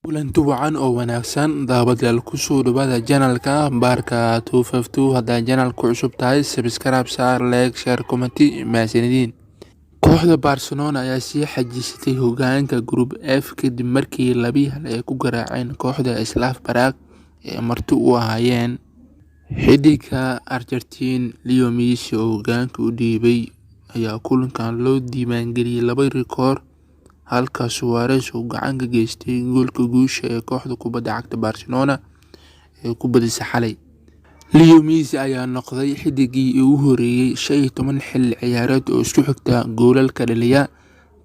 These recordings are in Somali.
Kulanti wacan oo wanaagsan, daawadayaal. Kusoo dhawaada channelka Baarka 252. Haddaa channelka ku cusub tahay, subscribe saar, like, share, comment. Mahadsanidin. Kooxda Barcelona ayaa sii xajisatay hogaanka Group F kadib markii 2-1 ay ku garaaceen kooxda Slavia Prague ee marti u ahaayeen. Xiddiga Argentine Leo Messi oo hogaanka u dhiibay ayaa kulankan loo diiwaangeliyay laba rikoor, halka Suarez uu gacan ka geystay goolka guusha ee kooxda kubadda cagta Barcelona ee ku badisay xalay. Leo Messi ayaa noqday xiddigii ugu horeeyay 15 xilli ciyaareed oo isku xigta goolal ka dhaliya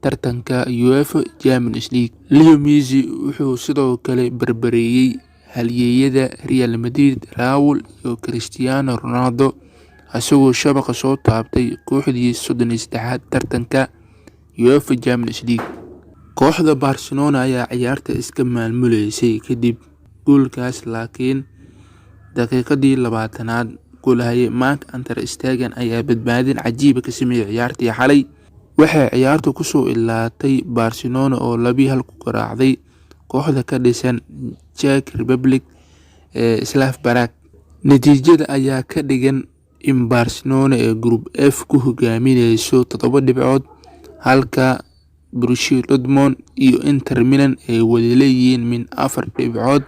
tartanka UEFA Champions League. Leo Messi wuxuu sidoo kale barbareeyay halyeeyada Real Madrid Raul iyo Cristiano Ronaldo, isagoo shabaqa soo taabtay kooxdiisa 33aad tartanka UEFA Champions League. Kooxda Barcelona ayaa ciyaarta iska maamuleysay kadib goolkaas, laakiin daqiiqadii 20aad goolhaye Marc-Andre Stegen ayaa badbaadin cajiib ah ka sameeyay ciyaartii xalay. Waxay ciyaartu kusoo idlaatay Barcelona oo 2-1 ku garaacday kooxda ka dhisan Czech Republic ee Slavia Prague. Natiijada ayaa ka dhigan in Barcelona ay Group F ku hogaamineyso toddoba dhibcood, halka Borussia Dortmund iyo Inter Milan ay wada leeyihiin min afar dhibcood,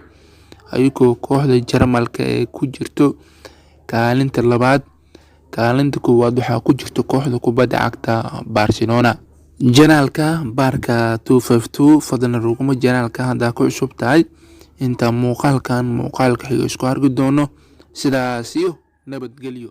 ayagoo kooxda Jarmalka ee ku jirto kaalinta labaad. Kaalinta koowaad waxaa ku jirta kooxda kubadda cagta Barcelona. Channelka Baarka 252, fadlan rugmo channelka haddaa ku cusub tahay. Inta muuqaalkan muuqaalka xiga isku arki doono, sidaas iyo nabadgelyo.